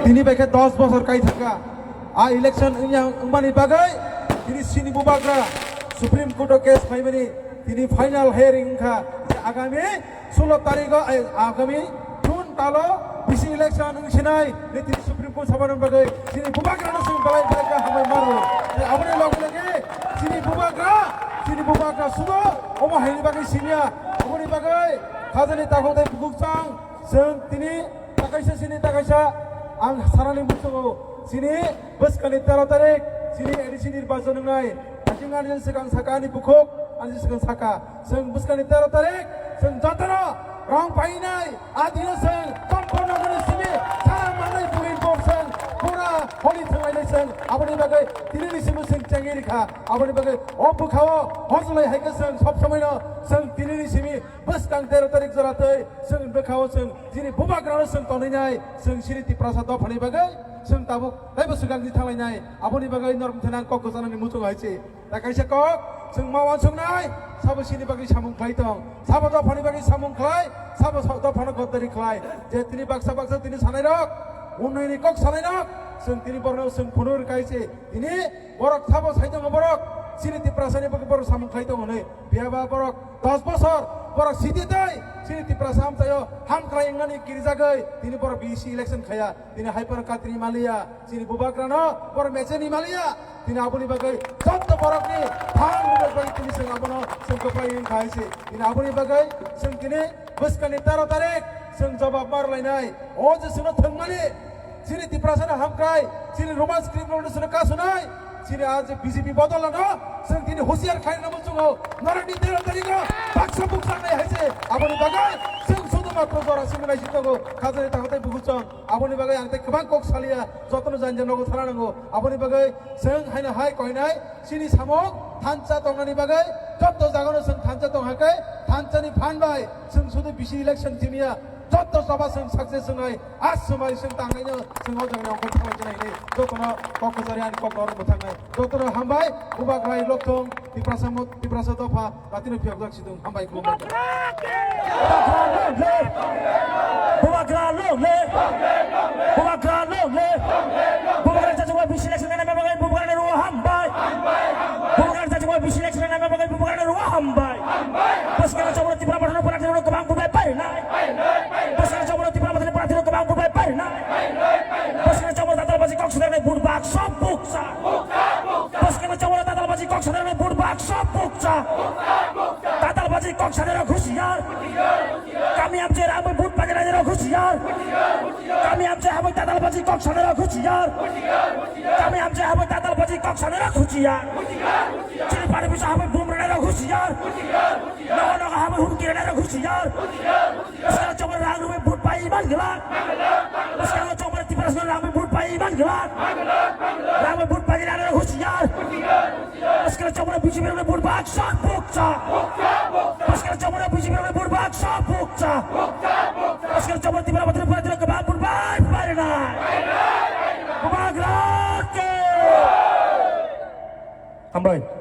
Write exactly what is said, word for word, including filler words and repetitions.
Tini bai khe dos bosor kai thangkha. A election wngya wngmani bagwi tini chini bubagra Supreme Court o case khlaimani tini final hearing wngkha je agami sulo tarikh o, ai, agami June talo bisi election wngsinai ni tini Supreme Court sabani bagwi chini bubagrano chwng belai belai khe hambai maro. Tei aboni loge loge chini bubagra, chini bubagra sudo omo haini bagwi siniya. Aboni bagwi khajani takhuk tei bukukchang chwng tini takaisa chini takaisa ang sanani muchungo chini bwskani tero tarik chini A D C nirbachon wngnai. Haikhe ani swkang saka ani bukhuk ani swkang saka. Chwng bwskani tero tarik, chwng jotono rang painai, a dino chwng Champaknagarni simi sara manwi buini bok chwng pura holi thwnglainai chwng. Aboni bagwi tinini simi chwng chengwi rikha. Aboni bagwi o bwkhao hojlai hai khe chwng sob somoino chwng tinini simi bwskang tero tarik jora twi chwng bwkhao chwng chini bubagrano chwng tongnainai, chwng chini Tiprasa dophani bagwi chwng tabuk teibo swkangni thanglainai. Aboni bagwi norok thanang kok kwchanani muchung hai se. Tei kaisa kok, chwng ma uansuknai, sabo chini bagwi samung khlai tong, sabo dophani bagwi samung khlai, sabo so-, dophano goddari khlai. Je tini baksa baksa tini sanairok, unnayoni kok sanairok, chwng tini borokno chwng phunuk rwkha hai se. Tini borok sabo sai tongo borok, chini Tiprasani bagwi borok samung khlai tongo hwnwi. Phiya ba borok dos bosor, borok sidi tei chini Tiprasa amchaio ham khlai wngnani kirijagwi tini borok B C election khaiya. Tini hai phano katri maliya, chini bubagrano borok mecheni maliya. Tini aboni bagwi joto borokni thang rwmani bagwi tini chwng abono chwng kwplai wngkha hai se. Tini aboni bagwi chwng tini bwskangni tero tarik chwng jobab ma rwlainai. O je chwngno thwngmani, chini Tiprasano hamkrai, chini Roman script rokno chwngno kasunai, chini a je B J P bodolno chwng tini husiar khlaina muchungo, norokni tero tarikno baksa bukjaknai hai se. Aboni bagwi chwng sudhumatro jora simi naising tongo, khajani takhuk tei bukuchwng. Aboni bagwi ang tei kwbang kok saliya, jotono jani jani nogo thana nango. Aboni bagwi chwng haino hai koinai chini samung thansa tongnani bagwi joto jagano chwng thansa tong hai khe thansani phan bai chwng sudu bisi election simiya joto saba chwng success wngnai, aswmai chwng tangnaino chwng o jagani ongkhor thanglaijana hinwi jotono kok kwchari ani kok norok mwthangnai. Jotono hambai, bubagra loktong, Tiprasa mot, Tiprasa dopha, Latino phiyok jak sidung, hambai khulumbai. Bubagra long live! Bubagra long live! Bubagra long live! Bubagra jajagwa bisi election nana bagwi bubagra ruwa hambai. Bubagra jajagwa bisi election nana bagwi bubagra ruwa hambai. Bwskangni choboro Tipra Mothani prarthi rok kwbang bubai parinai. Bwskangni choboro Tipra Mothani prarthi rok kwbang bubai parinai. Bwskangni choboro Tatal Baji kok swnamnai vote baksa bukcha. Bwskangni choboro Tatal Baji kok swnamnai vote baksa bukcha. Tatal Baji kok swnamnai rok husiar. Kami amche rang bai vote painai rok husiar. Kami amche habai Tatal Baji kok swnamnai rok husiar. Kami amche habai Tatal Baji kok swnamnai rok husiar. Chini party bisa habai bum rwnai rok husiar. Nogo nogo habai humki rwnai rok husiar. Bwskang choboro rang rwbai vote pai man glak. Bwskang choboro Tiprasano rang bai vote pai man glak. Rang bai vote pai rwnai rok husiar. Bwskang choboro B J P rokno vote baksa bukcha. Bwskang choboro B J P rokno vote baksa bukcha. Bwskang choboro Tipra Mothani prarthi rok kwbang vote bai parinai. Bubagra ke. Hambai.